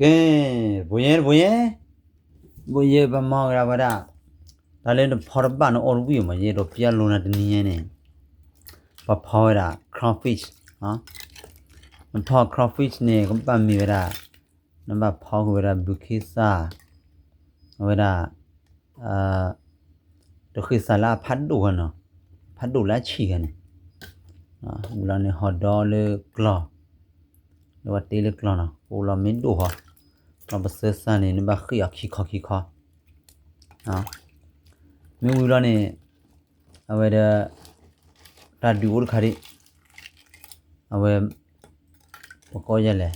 ကဲ, ဘိယဲတဘိယဲ, ဘိယဲပမၤကဒါဝဲဒၣ်, တၢ်လၢနဖီတဘၣ်နအိၣ်တဝံၣ်မး ယဲဒီးပျၢ်လိာ်နၤတနံၤညါန့ၣ်, ပဖီဝဲဒၣ် crawfish, နဖီ crawfish န့ၣ် ကဘၣ်မ့ၢ်ဝဲဒၣ်, နဘၣ်ဖီက့ၤဝဲဒၣ်ဘုခ့စၢ်, အဝဲဒၣ် တဃ့စၢ်လၢအဖးဒိၣ်ဂၤနီၤ, ဖးဒိၣ်လၢအဆံးဂၤန့ၣ်, ဝံၤလီၤန့ၣ်ဟီၣ်ဒီလၢကျီၢ်, လၢဝဲတ့လၢကျီၢ်နီၤ ကအိၣ်လီၤမ့ၢ်ဒိၣ်ဟီ, ဒီးပစၢစၢ်န့ၣ် နဘၣ်ဃ့ၢ်အီၤခံခီခံခီ, မ့ၢ်ဝံၤလီၤန့ၣ်, အဝဲဒီး, တၢ်ဒုးအိၣ်တခါဒံး, အဝဲ, ပကိးယဲလဲၣ်,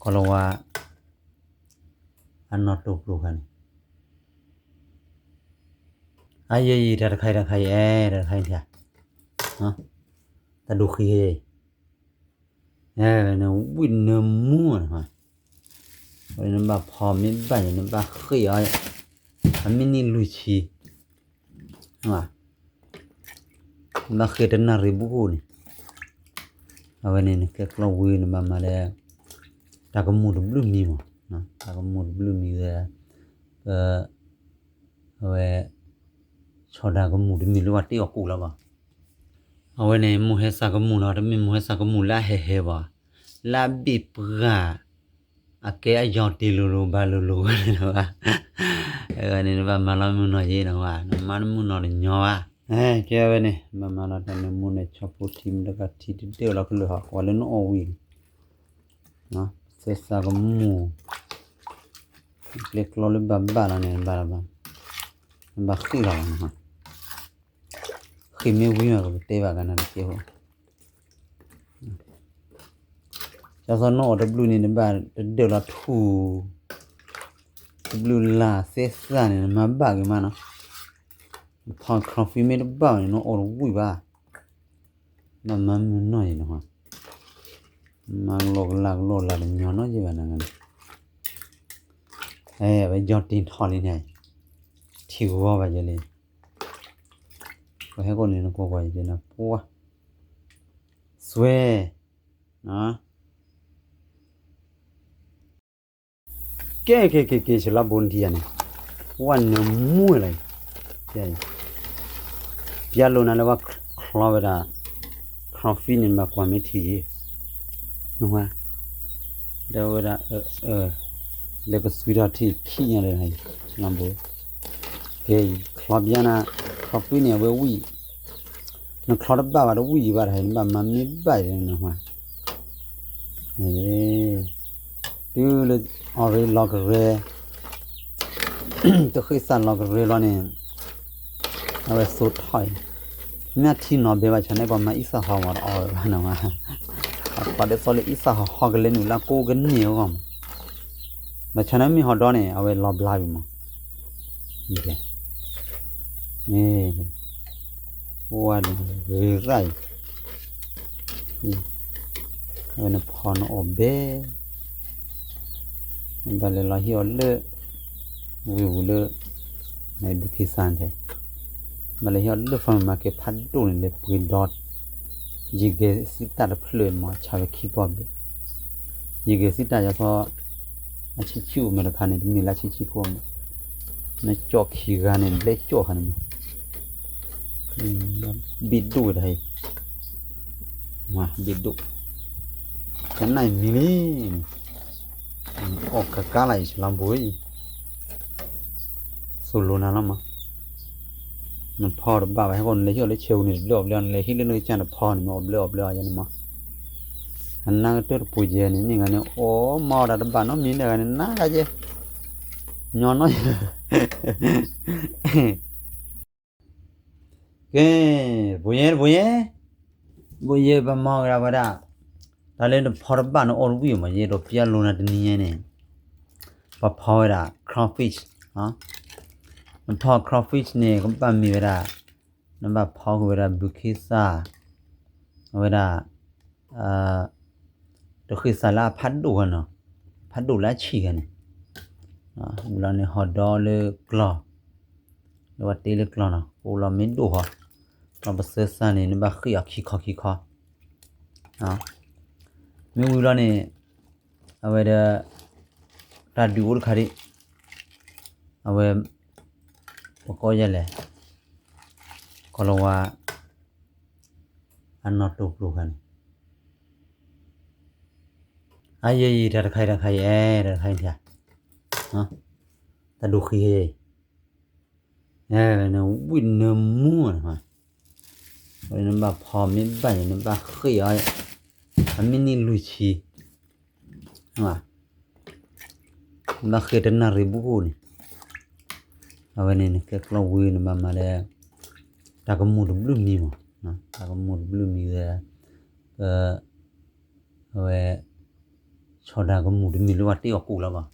ကီၢ်လီၤဝါ အနီၢ်တိၢ်ပျိၢ်ခါန့ၣ်, အယဲယံၤ တၢ်တခါအံၤ တၢ်တခါအံၤ အဲ တၢ်တခါအံၤထံ, တၢ်ဒိၣ်ဃံ, နဝံၣ်နမူန့ၣ်, နဘၣ်ဖီမ့ၢ်ဘၣ်န့ၣ် နဘၣ်ဃ့ၢ်အီၤ, အမ့ၢ်နံၣ်လွံၢ်ဆံ နဘၣ်ဃ့ၢ်တနၣ်ရံၣ်ဘူးန့ၣ်, အဝဲန့ၣ်နကဲကျီၢ်ဝံၤ နဘၣ်မၤလၢ တၢ်ကမူၣ်တဘျုးမံၤမး, တၢ်ကမူၣ်တဘျုးမံၤဝဲ, အဝဲ, ဆီဒၣ်ကမူၣ်တမံၤလၢပှၤတ့အီၣ်ကူၣ်လီၤဘၣ်, အဝဲန့ၣ် မိၢ်ဟဲစၢ်ကမူၣ်နီၤ တမ့ၢ်မိၢ်ဟဲစၢ်ကမူၣ်လၢအဟဲဟဲဘၣ်, လၢအဘ့ၣ်ပှၢ် အကဲအယီၤတ့ၢ်လိၤလိၤဘၣ်လိၤလိၤဝဲန့ၣ်လီၤဘၣ်, အဝဲန့ၣ် နဘၣ်မၤလီၤမုၢ်နီၢ်ယဲနီၤဘၣ် နမၤနမုၢ်နီၢ်တညီဘၣ်, ကဲဝဲန့ၣ် ဘၣ်မၤလီၤတၢ်နမူန့ၣ် ဆီဖိထံမတကးထံတဒၢလီၤကလၢာ်ဟီ ကွၢ်လၢနအိၣ်ဝံၤ, စဲစးကမူၣ်, ကျဲကျီလၢဘၣ်ဘၣ်လီၤန့ၣ် ဘၣ်လီၤဘၣ်, နဘၣ်ဃ့ၢ်လီၤလီၤ, ဃ့ၢ်မ့ၢ်ဝံၤမး ပကတဲဘၣ်ကနၣ်တကဲဖိ ဒ်သိးနအိၣ်တဘျုးန့ၣ် နဘၣ်တဒၢလီၤထူၣ်, တဘျုးလၢ်စဲစးန့ၣ် နမၤဘၣ်က့ၤမးနီၤ, ဖီ crawfish မ့ၢ်တဘၣ်န့ၣ် နအိၣ်တဝံၣ်ဘၣ်, ဘၣ်မၤမုၢ်နီၢ်ယဲနီၤ, မၤကလိကလၢ်ကလိလၢ်တညီနီၤယဲဘၣ်နၤန့ၣ်, အဝဲယီၤတ့ၢ်ထီၣ်လံန့ၣ်, ထံဂီၤဘၣ်ယဲလံ, ပှၤဟဲကိးန့ၣ် နကွၢ်ကွၢ်ယဲနပှၢ်, စွဲ ကဲက့ၤက့ၤက့ၤ ဆလီဘိနထံယၤန့ၣ်, ဝဲနမူဝဲလီၤ, ပျၢ်လိာ်နၤလၢဝဲချီဝဲဒၣ်, crawfish န့ၣ် ဘၣ်ကွၢ်မ့ၢ်ထံယဲ, နဝဲ, ဒီးဝဲဒၣ်, လၢကစွံထီၣ်ထံခံညါလၢ, ဆလီဘိ, ကဲ, ချီပျၢ်နၤ, crawfish န့ၣ် အဝဲဝံၣ် နချီတဘၣ်ဘၣ်တဝံၣ်ယံၤဘၣ်တဟဲ နဘၣ်မၤမ့ၢ်ဘၣ်ယဲနဟါ, တုၤလၢအီၤရ့လီၤကရဲ, တဃ့စၢ်လီၤကရဲလီၤန့ၣ်, အဝဲစိာ်ထီၣ်အံၤ, မ့ၢ်ထံနီၤဘဲဘၣ်ဆၣ်န့ၣ် ပှၤမၤအံၣ်စၢ်ဟီမးတအီၣ်ဝဲဘၣ်နဝဲ, အခွါဒ်သိးလၢအံၣ်စၢ်ဟီဟီကလဲၤနုာ်လၢကိးကန့ၢ်အဂီၢ်မး, ဘၣ်ဆၣ်န့ၣ်မ့ၢ်ဟီၣ်ဒီန့ၣ် အဝဲလီၤဘျါဝံၤမး ဝဲန့ၣ်ဂ့ၤရၣ်အံၤ, အဝဲနဖီနအိၣ်ဘဲ, ဘၣ်လဲၤလီၤဟံးအီၤလၢ, ဝ့ၢ်ပူၤလၢ, နဒုးခံစၢ်န့ၣ်, ဘၣ်လဲၤဟံးအီၤလၢ farm market ဖးဒိၣ်န့ၣ် လဲၤပှ့ၤဒီး, ယံာ်ဂဲၤစံတၢ်တဖျၢၣ်မး ဆါဝဲခံပီၢ်ဘျဲၣ်, ယံာ်ဂဲၤစံတၢ်ယၤသီ အဆံးဆံးအိၣ်မးတခါန့ၣ် တမ့ၢ်လၢအဆံးဆံးဖိမး, နကၠီၣ်ခံဂၤန့ၣ် ဘျဲၣ်ကၠီၣ်ခါန့ၣ်မး, ဘ့ၣ်ဒိၣ်ဝဲဒၣ်အံၤ, ဘ့ၣ်ဒိၣ်, ကနၣ်အံၤမံၤလံန့ၣ်, အီၣ်ကကါလၢအံၤ ဆလီဘိအံၤ သိၣ်လိနၤလီၤမး, နဖီတဘၣ်ဘၣ် ဟဲဃိနလဲၤဟံးအီၤလၢဆဲးပူၤန့ၣ် တဘျၢအီၣ်ဘျၢအီၤ နလဲၤဟံးလၢနကစၢ်တဖီန့ၣ် မ့ၢ်အီၣ်ဘျၢအီၣ်ဘျၢအီၤယဲန့ၣ်မး, အနၢ်ကတၢၢ်တပူၤယဲန့ၣ် န့ၢ်ဂၤန့ၣ် အိၣ်မၤအီၣ်တၢ်တဘၣ်နီတမံၤ န့ၢ်ဂၤန့ၣ် နၢ်ဂၤယဲ, ညီနီၢ်ယဲ ကဲ, ဘိယဲတဘိယဲ, ဘိယဲပမၤကဒါဝဲဒၣ်, တၢ်လၢနဖီတဘၣ်နအိၣ်တဝံၣ်မး ယဲဒီးပျၢ်လိာ်နၤတနံၤညါန့ၣ်, ပဖီဝဲဒၣ် crawfish, နဖီ crawfish န့ၣ် ကဘၣ်မ့ၢ်ဝဲဒၣ်, နဘၣ်ဖီက့ၤဝဲဒၣ်ဘုခ့စၢ်, အဝဲဒၣ် တဃ့စၢ်လၢအဖးဒိၣ်ဂၤနီၤ, ဖးဒိၣ်လၢအဆံးဂၤန့ၣ်, ဝံၤလီၤန့ၣ်ဟီၣ်ဒီလၢကျီၢ်, လၢဝဲတ့လၢကျီၢ်နီၤ ကအိၣ်လီၤမ့ၢ်ဒိၣ်ဟီ, ဒီးပစၢစၢ်န့ၣ် နဘၣ်ဃ့ၢ်အီၤခံခီခံခီ, မ့ၢ်ဝံၤလီၤန့ၣ်, အဝဲဒီး တၢ်ဒုးအိၣ်တခါဒံး, အဝဲ ပကိးယဲလဲၣ်, ကီၤလၤဝါ အနီၢ်တိၢ်ပျိခါန့ၣ်, အယဲယံၤ တၢ်တခါအံၤ တၢ်တခါအံၤ အဲ တၢ်တခါအံၤ တၢ်ဒိၣ်ဃံ နဝံၣ်နၢမူန့ၣ်, နဘၣ်ဖီမ့ၢ်ဘၣ်န့ၣ် နဘၣ်ဃ့ၢ်အီၤ အမ့ၢ်နံၣ်လွံၢ်ဆံ, နဘၣ်ဃ့ၢ်တနၣ်ရံၣ်ဘူးန့ၣ်, အဝဲန့ၣ် နကဲကျီဝံၤ နဘၣ်မၤဒီး တၢ်ကမူၣ်တဘျုးမံၤမး, တၢ်ကမူၣ်တဘျုးမံၤဝဲ အဝဲ ဆီၣ်တၢ်ကမူၣ်တမံၤလၢပှၤတ့အီၣ်ကူၣ်လီၤဘၣ်.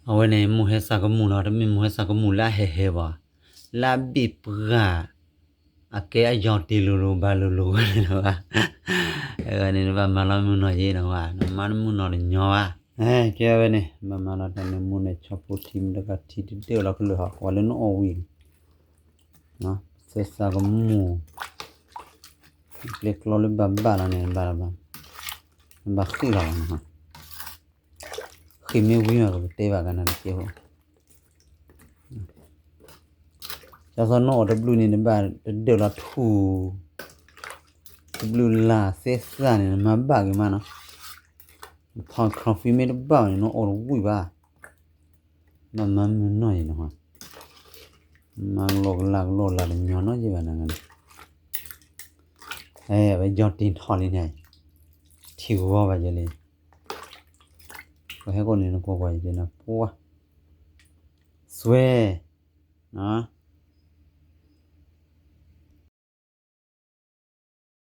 အဝဲန့ၣ် မိၢ်ဟဲစးကမူၣ်လီၤ, တမ့ၢ်မိၢ်ဟဲစးကမူၣ်လၢအဟဲဟဲဘၣ်, လၢအဘ့ၣ်ပှၢ် အကဲအယီၤတ့ၢ်လိၤလိၤဘၣ်လိၤလိၤဝဲန့ၣ်လီၤဘၣ်. အဝဲန့ၣ် နဘၣ်မၤလီၤမုၢ်နီၢ်ယံၤနီၤဘၣ်, နမၤနမုၢ်နီၢ်တညီဘၣ်. ကဲဝဲန့ၣ် ဘၣ်မၤလီၤတၢ်နမူၢ်န့ၣ် ဆီဖိထံမ့ၢ်တကထံတဒၢလီၤကလုၢ်ဟီ ကွၢ်လၢနအိၣ်ဝံၤန့ၣ် သဲစးကမူၣ် ကျဲကျီလၢဘၣ်ဘၣ်လီၤန့ၣ် ဘၣ်လီၤဘၣ်, နဘၣ်ဃ့ၢ်လီၤဘၣ်န့ၣ်, ဃ့ၢ်မ့ၢ်ဝံၤမး ပကတဲဘၣ်ကနၣ်တကဲဖိ, ကၢ်သိးနအိၣ်တဘျုးန့ၣ် နဘၣ်တဒၢလီၤထူၣ်, တဘျုးလၢ်သဲစးန့ၣ် နမၤဘၣ်က့ၤမးနီၤ, ဖီခီဖံမ့ၢ်တဘၣ်န့ၣ် နအိၣ်တဝံၣ်ဘၣ်. ဘၣ်မၤမုၢ်နီၢ်ယံၤနီၤ, မၤကလိကလၢ်ကလိလၢ်တညီနီတယံၤဘၣ်နၤန့ၣ်, အဝဲယီၤတ့ၢ်ထီၣ်လံန့ၣ်, ထံဂီၤဘၣ်ယဲလံ, ပှၤဟဲကိးန့ၣ် နကွၢ်ကွၢ်ယဲနပှၢ်, စွဲ နီၤ